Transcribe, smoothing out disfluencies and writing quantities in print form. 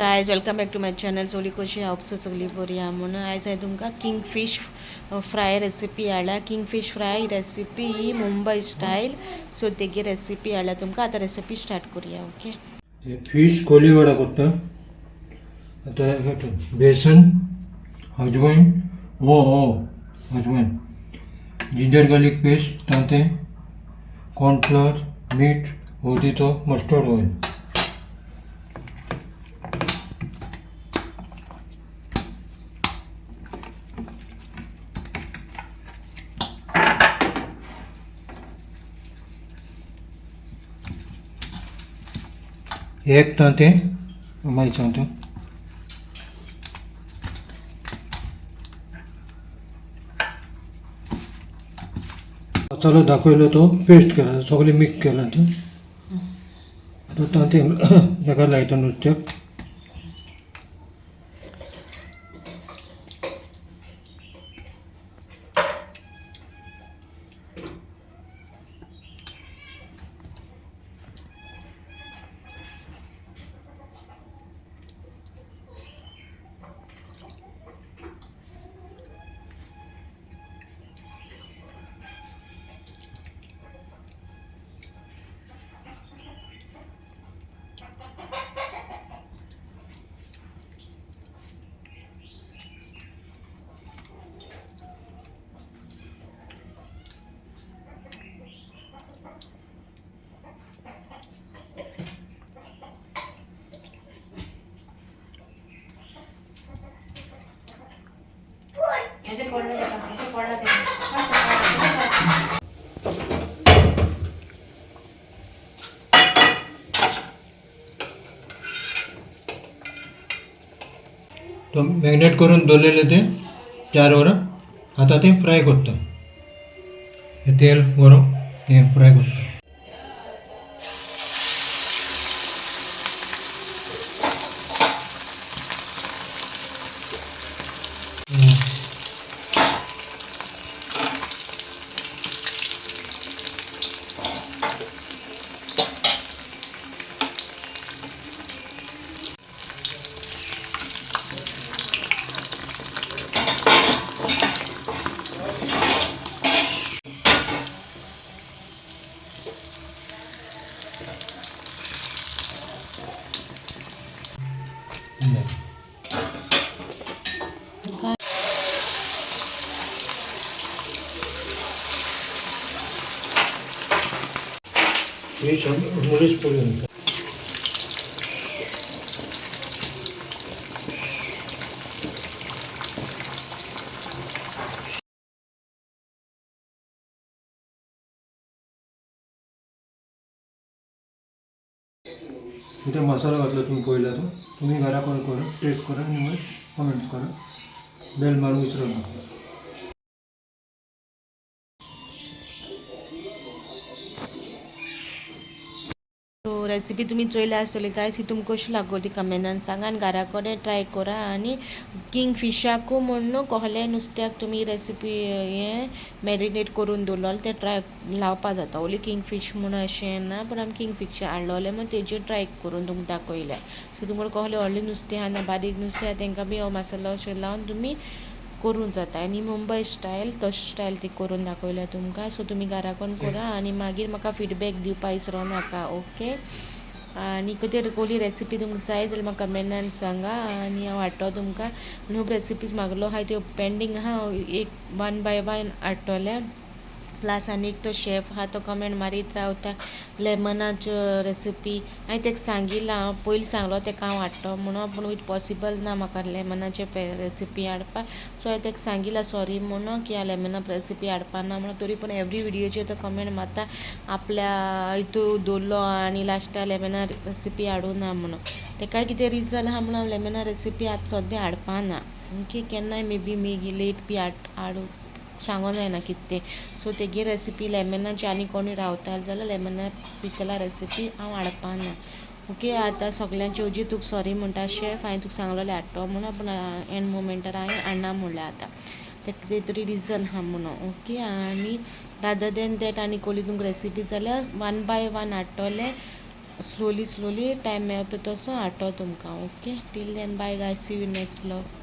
Guys, welcome back to my channel. सगळी कशी हांव सगळी बरी आहा म्हणून आयज हांवें तुमकां किंग फिश फ्राय रेसिपी हाडल्या. किंग फिश फ्राय रेसिपी ही मुंबय स्टायल, सो तेगी रेसिपी हाडल्या तुमकां. आतां रेसिपी स्टार्ट करुया. ओके. हे फिश कोलीवाडा करता. आता हे बेसन, अजवाईन, ओ ओ अजवाईन, जिंजर गार्लिक पेस्ट, तांतें, कॉर्नफ्लॉवर, मीठ, हळदीचो, मस्टर्ड ऑयल. एक तांतें मागीर सांगता. मसालो दाखयलो तो पेस्ट केला, सगळें मिक्स केला ते. आतां तांतें ताका लायता नुस्त्याक. तो मॅरिनेट करून दवरलेले ते 4 वरां, आतां ते फ्राय करता. हे तेल गरम, हे फ्राय करता. फिश मुरीस पर्यंत. इथे मसाला घातला तुम्ही पळयला तो. तुम्ही घरा करून करा, टेस्ट करा आणि मग कमेंट्स करा. बेल मारून विसरू नका. सो रेसिपी तुमी चोयल्या आसतली गायज. ही तुमकां कशी लागली ती कमेंटान सांगा आनी घरा कडेन ट्राय करा. आनी किंग फिशाकू म्हण न्हू, कहले नुस्त्याक तुमी रेसिपी हें मॅरिनेट करून दवरलें तें ट्राय लावपा जाता. ओन्ली किंग फिश म्हूण अशें ना, पूण आमी किंग फिश हाडलोलें म्हूण तेजेर ट्राय करून तुमकां दाखयल्या. सो तुमकां कहलें व्हडलें नुस्तें आहा ना बारीक नुस्तें आहा, तेंकां बी हो मसालो अशें लावन तुमी करूंक जाता. आनी मुंबय स्टायल तशें स्टायल ती करून दाखयल्या तुमकां. सो तुमी घराकून करा आनी मागीर म्हाका फिडबॅक दिवपा विसरो नाका. ओके. आनी कितें कोली रेसिपी तुमकां जाय जाल्यार म्हाका कमेंटान सांगा आनी हांव हाडटलो तुमकां. न्हू रेसिपीज मागलो आहाय त्यो पेंडींग आहा, हांव एक वन बाय वन हाडटलें. प्लस आनी एक तो शेफ आहा, तो कमेंट मारीत रावता लेमनाच्यो रेसिपी. हांवें ताका सांगिलां, हांव पयलीं सांगलो ताका हांव हाडटलो म्हणून, पूण it possible ना म्हाका लेमनाचे रेसिपी हाडपाक. सो हांवें ताका सांगिलां सॉरी म्हणून की हांव लेमना रेसिपी हाडपा ना म्हणून. तरी पूण एवरी विडियोचेर तो कमेंट मारता, आपल्या हितू दवरलो आनी लास्टाक लेमना रेसिपी हाडूं ना म्हणून. ताका कितें रिजन आहा म्हणून हांव लेमना रेसिपी आतां सद्या हाडपा ना. ओके. केन्नाय मे बी मागीर लेट बी हाडूं, सांगो जायना कितें तें. सो तेगे रेसिपी लेमनाची आनी कोणूय रावता जाल्यार लेमना पिकला रेसिपी हांव हाडपा ना. ओके. आतां सगल्यांचे हुजीर तुका सॉरी म्हणटा शेफ. हांवें तुका सांगलेलें हाडटलो म्हणून, पूण एन मोमेंटार हांवें हाडना म्हणलें आतां, तेका कितें तरी रिजन आहा म्हणून. ओके. आनी रादर देन that आनी कोली तुमकां रेसिपी जाल्यार वन बाय वन हाडटलें. स्लोली स्लोली टायम मेळता तसो हाडटो तुमकां. Okay, till then bye guys, see you next vlog.